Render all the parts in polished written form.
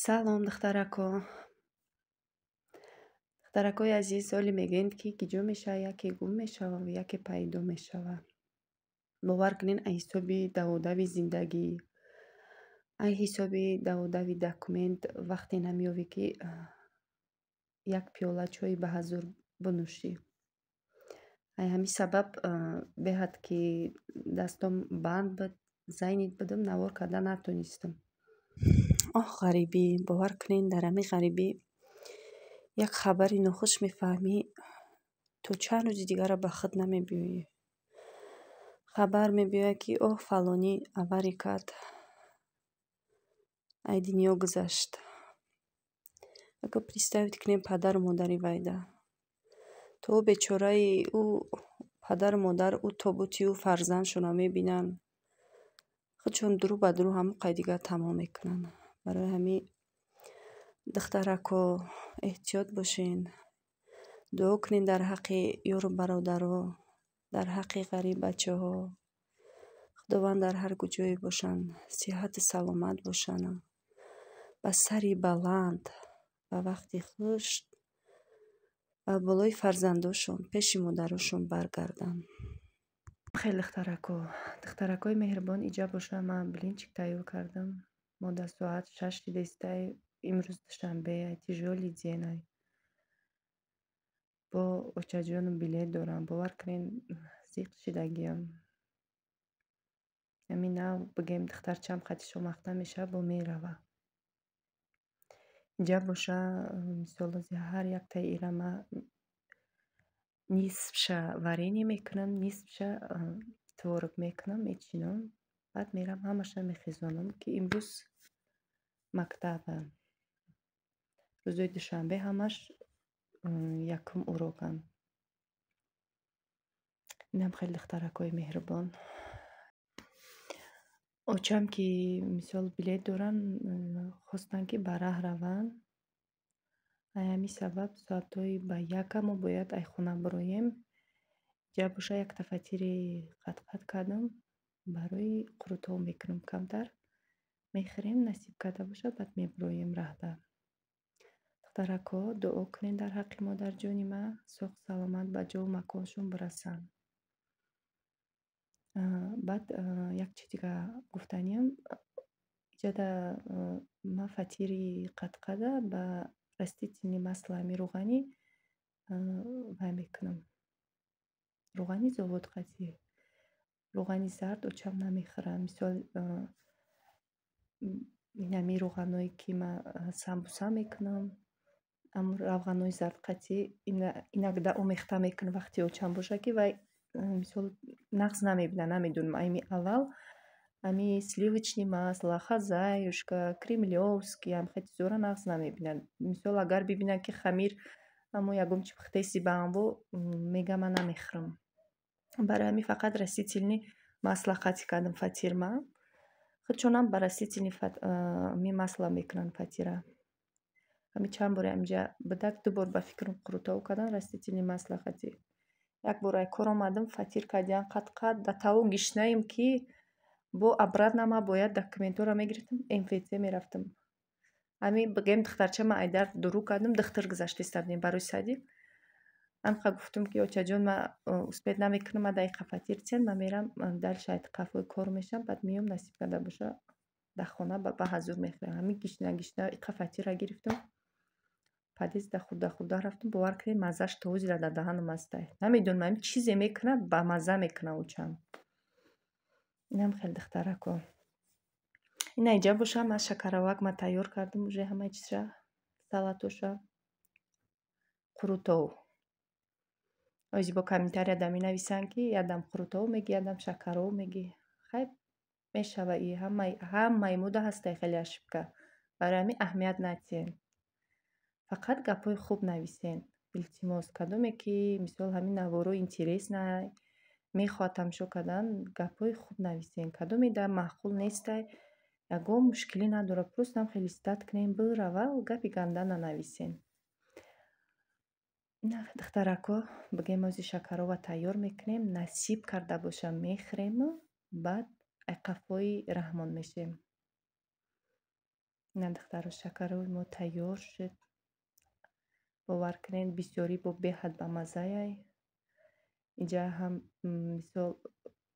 Салом, духтарако. Духтаракои азиз, ҳоле мегӯем, ки киҷо мешава, яке гум мешава, яке пайдо мешава. Бовар кунед, аз ҳисоби даводави зиндагӣ, аз ҳисоби даводави документ вақте намеёвӣ, ки як пиёла чой ба ҳазур бинӯшӣ. Ай ҳамин сабаб беҳад ки дастом банд буд, занят будам, навор карда натонистам. Оҳ, ғарибӣ, бовар кунед, дар ҳамин ғарибӣ як хабари нохуш мефаҳмӣ, то чанд рӯзи дигара ба худ намебиёӣ. Хабар мебиёяд, ки оҳ, фалонӣ авария кард, ай дунё гузашт. Агар представить кунем падару модари вайда. То ӯ бечораи ӯ падару модар ӯ тобути ӯ фарзандшонро мебинанд. Худшон дурӯ ба дурӯ ҳамон қай дигар тамом мекунанд. Барои ҳамин, духтарако, эҳтиёт бошен. Дуо кунед дар ҳаққи ёру бародаро, дар ҳаққи ғариб бачаҳо. Худованд дар ҳар куҷое бошанд, сиҳату саломат бошанд. Ба сари баланд, ба вақти хуш, ба болои фарзандошон, пеши модарошон баргарданд. Хеле духтарако, духтаракои меҳрубон, иҷа боша, ман блинчик тайёр кардам. Мо дар соат 6 дидестай, имрӯз душанбе, тяжёлый день ай. Бо очаҷону билет дорам, бовар кунед, зиқ шидагиам. Ҳамин нав бигем, духтарчаам хати шомахта мешавад, бо мерава. Инҷа боша, мисол, ҳар яктаи ира ман нисфша варенье мекунам, нисфша творог мекунам, мечинам. Баъд мерам, ҳамаша мехезонам, ки имрӯз мактаба. Рӯзои душанбе ҳамаш якум урокам. Инам хеле, духтаракҳои меҳрубон. Очам ки мисол билет доранд, хостанд, ки ба раҳ раванд. Ай ҳамин сабаб соатҳои ба яка мо бояд ай хона бироем. Ҷа боша, якта фатири қатқат кардам, барои қурутоб мекунам камтар. Мехӯрем, насиб карда бошад, баъд мебироем раҳда. Духтаракҳо, дуо кунед дар ҳаққи модарҷони ман, соғ саломат ба ҷову маконшон бирасанд. Баъд як чи дига гуфтаниям. Иҷада ман фатири қатқада ба растительный масло, ҳами рӯғани вай мекунам. Рӯғани завод қатӣ. Рӯғани зард очам намехӯрам. Мисол, инами рӯғаное, ки ман самбуса мекунам, ҳамун равғанои зард қатӣ иногда омехта мекунам, вақте очам боша, ки вай мисол нағз намебинад, намедонам. Ами аввал ами сливочный масло, «Хозяюшка», «Кремлёвский», ҳамхел чизҳоро нағз намебинад. Мисол, агар бибинад, ки хамир ҳамо ягон чи пухтаи ба анбо, мега: «Ман намехӯрам». Барои ҳамин фақат растительный масло қатӣ кардам фатир ман. Худшонам ба растительный масло мекунанд фатира. Ҳамин чанд бори ҳаминҷа будак, ду бор ба фикрам қурутоб кардан растительный масло қатӣ. Як бор ай кор омадам, фатир кардиам қат-қат, да таво гишнаем, ки бо обратно ман бояд документҳоро мегирифтам, МФЦ мерафтам. Ҳамин бигӯем, духтарча ман айдар дурӯ кардам, духтур гузаштиста будем барои садик. Ҳамқа гуфтам, ки очаҷон, ман успеть намекунам, ман дар иқа фатир тиям, ман мерам дальше, ай қафои кор мешавам, баъд меём, насиб карда боша, дар хона ба ҳазур мехӯрем. Ҳамин гишна гишна иқа фатирра гирифтам. Подъездда хӯрда хӯрда рафтам, бовар кунед, маззаш то ҳозира дар даҳанам астае. Намедонам, ҳамин чизе мекунад, ба мазза мекунад очам. Инам хеле, духтарако. Ина иҷа боша, ман шакаровак ман тайёр кардам уже ҳамаи чизша, салатоша, қурутов. Ози бо комментарияда менависанд, ки ядам қурутов мегӣ, ядам шакаров мегӣ. Хай, мешава, и ҳамаи мода ҳастай хеле ошибка. Барои ҳамин аҳамият натиҳед. Фақат гапҳои хуб нависен. Илтимос, кадоме ки мисол ҳамин наворо интересный, мехоҳад тамошо кардан, гапҳои хуб нависен. Кадоме дар маъқул нестай, ягон мушкилӣ надорад, просто ҳам хеле листать кунем, бирава, гапи ганда нанависен. Ина, духтарако, бигӯем, ози шакарова тайёр мекунем, насиб карда боша, мехӯрему баъд ай қафои раҳмон мешем. Ина духтаро, шакарои мо тайёр шуд. Бовар кунед, бисёрӣ бо беҳад бамаззаяй. Инҷа ҳам мисол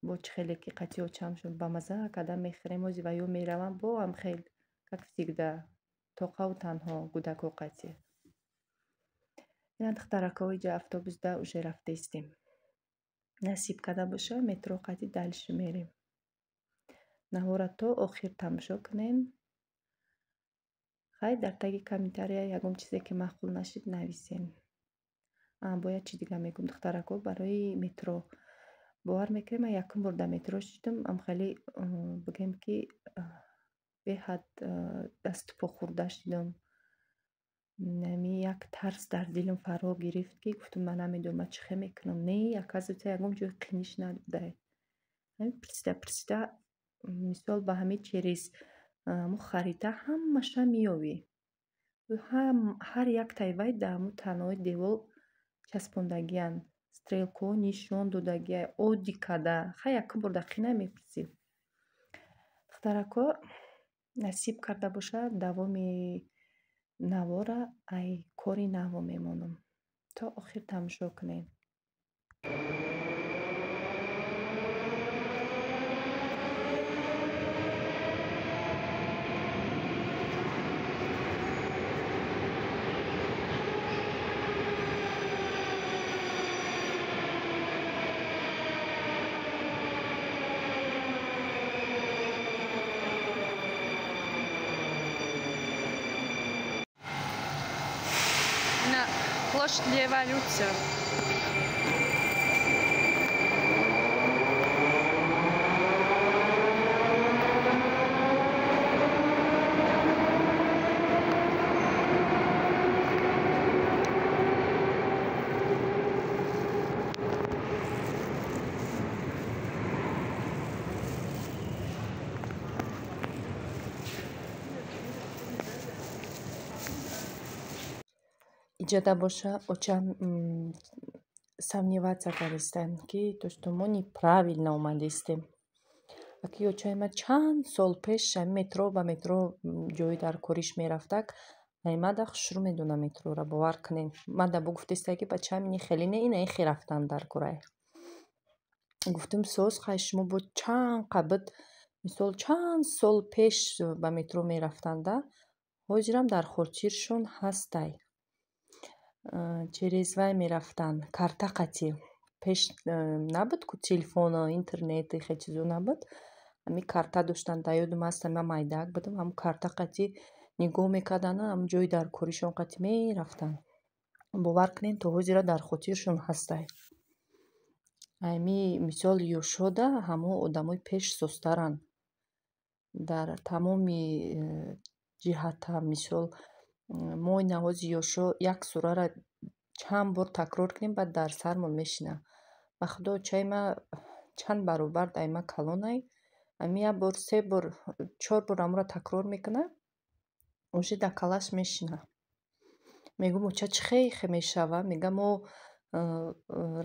бо чӣ хеле ки қатъи очамшон бамазза карда мехӯрем, ози ва ё меравам бо ҳам хел, как всегда, тоқаву танҳо гудако қатъи. Ина духтарако, иҷа автобусда уже рафтаистем. Насиб карда боша, метро қатъи дальше мерем. Наҳора то охир тамошо кунед. Хай, дар таги комментария ягон чизе ки маъқул нашид, нависен. Бояд чи дига мегӯм, духтарако, барои метро. Бовар мекунед, ман якум бор дар метро шидам, ам хеле бигем ки беҳад дасту по хӯрда шидам. Ами як тарс дар дилам фаро гирифт, ки гуфтам ман намедонам ман чӣ хел мекунам. Не, оказывается, ягон ҷои қиниш набудай. Ами пурсида пурсида, мисол ба ҳамин через ҳамун харита ҳамаша меёвӣ. Ҳар яктаи вай дар ҳамун танаҳои девол часпондагианд. Стрелкаҳо нишон додагиай, оддӣ карда. Хай, якум бор дар қина мепурсӣ. Духтарако, насиб карда бошад, давоми навора ай кори наво мемонам. То охир тамошо кунед. Площадь революции. Иҷода боша, очам сомневаться кардистанд, ки то что мо неправильно омадистем. Аки очаи ман чанд сол пеш ҳами метро ба метро ҷои дар кориш мерафтак, аймада хушрӯ медонам метрора, бовар кунед. Мада бугуфтеста, ки бачаам ини хеле не, ина ихе рафтан дар корай. Гуфтум, соз, хай, шумо бо чанд қабид, мисол чанд сол пеш ба метро мерафтанда, ҳозирам дар хотиршон ҳастай. Через вай мерафтанд, карта қатӣ. Пеш набуд ку телефону интернет, хел чизо набуд. Ҳами карта доштанд, дар ёдум ҳаст, ман майдаак будам, ҳамун карта қатӣ нигоҳ мекарданду ҳамун ҷои дар коришон қатӣ мерафтанд. Бовар кунед, то ҳозира дар хотиршон ҳастай. Ами мисол ёшода ҳамон одамои пеш созтаранд. Дар тамоми ҷиҳатҳа, мисол мо ина ҳози ёшо як сураро чанд бор такрор кунем, баъд дар сармон мешинад. Ба худо, очаи ман чанд баробар дар ма калонай, ами як бор, се бор, чор бор ҳамонро такрор мекунад, уже дар калаш мешинад. Мегӯм, оча, чӣ хел мешава? Мега, мо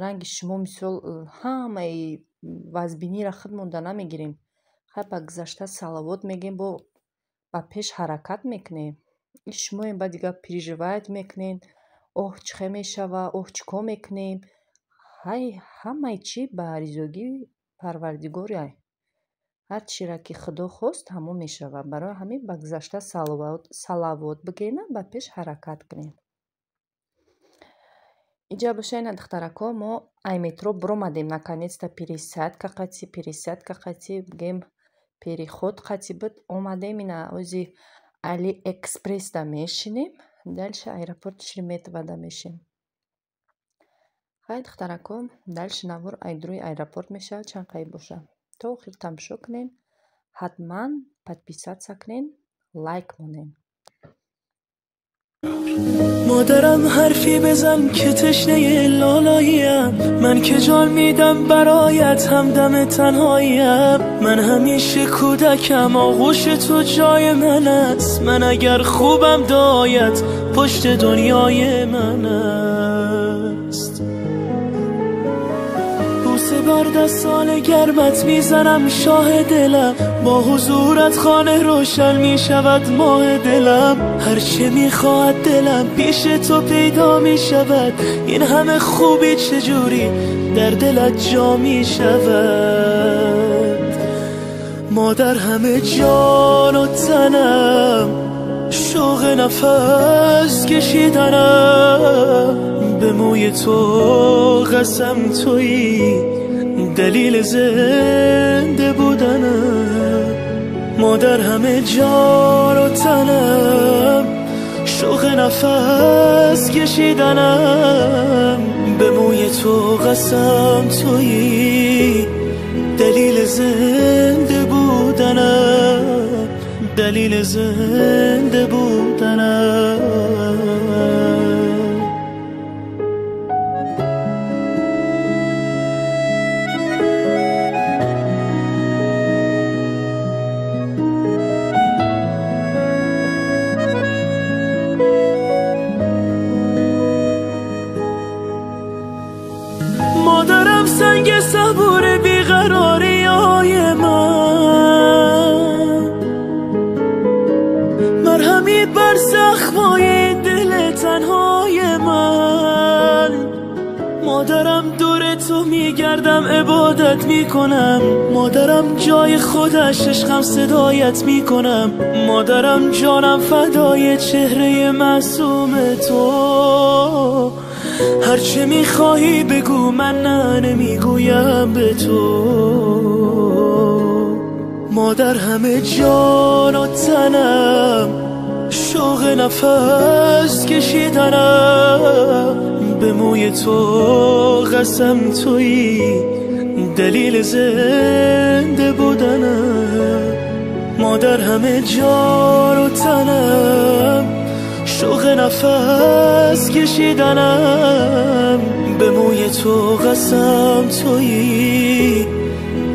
ранги шумо мисол ҳамаи вазбиниро худмонда намегирем. Хай, ба гузашта салавот мегӯем, бо ба пеш ҳаракат мекунем. И шумоем ба дигар переживать мекунед, оҳ, чӣ хел мешава, оҳ, чӣ кор мекунем. Ҳай, ҳамаи чӣ ба ризогии Парвардигорай. Ҳар чиро ки Худо хост, ҳамон мешава. Барои ҳамин ба гузашта салавот бигӯена, ба пеш ҳаракат кунем. Иҷа боша, ина духтарако, мо ай метро биромадем, наконец-то пересадка қатӣ, пересадка қатӣ, бигем переход қатӣ буд, омадем, ина ози Алиэкспрессда мешинем, дальше аэропорт Шереметьевода мешинем. Хай, духтарако, дальше навор айдруи аэропорт мешавад, чанд қайб боша. То охир тамошо кунед, ҳатман подписаться кунед, лайк монед. مادرم حرفی بزن که تشنه لالاییم، من که جان میدم برایت، همدم تنهاییم، من همیشه کودکم، آغوش تو جای من است، من اگر خوبم دایت پشت دنیای من است. بوسه بر دستان گرمت میزنم شاه دلم، با حضورت خانه روشن میشود ماه دلم. هرچه میخواهد دلم پیش تو پیدا میشود، این همه خوبی چجوری در دلت جا میشود. مادر همه جان و تنم، شوق نفس کشیدنم، به موی تو قسم تویی دلیل زنده بودنم. مادر همه جان و تنم، شوق نفس کشیدنم، به موی تو قسم تویی دلیل زنده بودنم، دلیل زنده بودنم. مادرم سنگ صبور بیقراری های من، مرهمی بر زخمای دل تنهای من. مادرم دور تو میگردم عبادت میکنم، مادرم جای خودش عشقم صدایت میکنم. مادرم جانم فدای چهره معصوم تو، هرچه میخواهی بگو من نه نمیگویم به تو. مادر همه جان و تنم، شوق نفس کشیدنم، به موی تو قسم تویی دلیل زنده بودنم. مادر همه جان و تنم، شوق نفس کشیدنم، به موی تو قسم تویی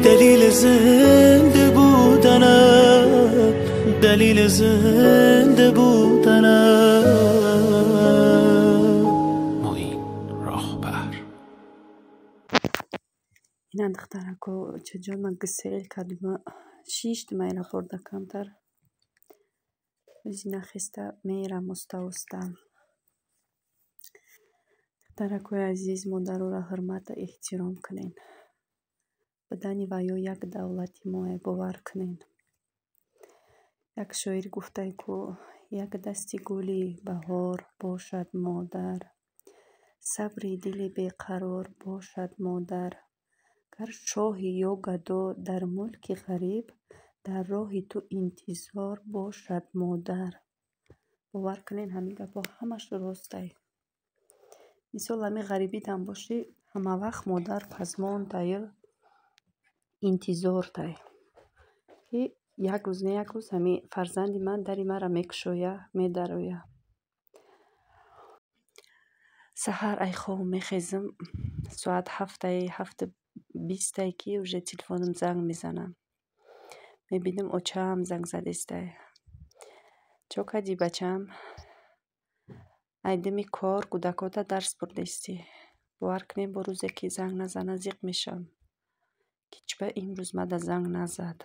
دلیل زنده بودنم، دلیل زنده بودنم. معین راهبر. Ина духтарако чаҷон ман гусел кардима, шиштима аэропорта камтар. Зина хеста мерам уста уста. Духтаракои азиз, модароро ҳурмату эҳтиром кунен. Будани ваё як давлати мое, бовар кунен. Як шоир гуфтай ку як дасти гули баҳор бошад модар, сабри дили беқарор бошад модар. Гар шоҳи ё гадо дар мулки ғариб, дар роҳи ту интизор бошад модар. Бовар кунен ҳамин гапҳо ҳамаш ростай. Мисол ҳамин ғарибитам бошӣ, ҳамавақт модар пазмонтаю интизортай, ки як рӯз не як рӯз ҳамин фарзанди ман дари маро мекушоя, медароя. Саҳар ай хоб мехезам, соат ҳафтаи ҳафту бистай ки уже телефонам занг мезанам. Мебинам очаам занг задестай. Чо кардӣ бачаам? Ай дими кор кӯдакота дарс бурдестӣ. Бовар кунем бо рӯзе ки занг назана зиқ мешавам. Ки чӣ ба имрӯз мада занг назад.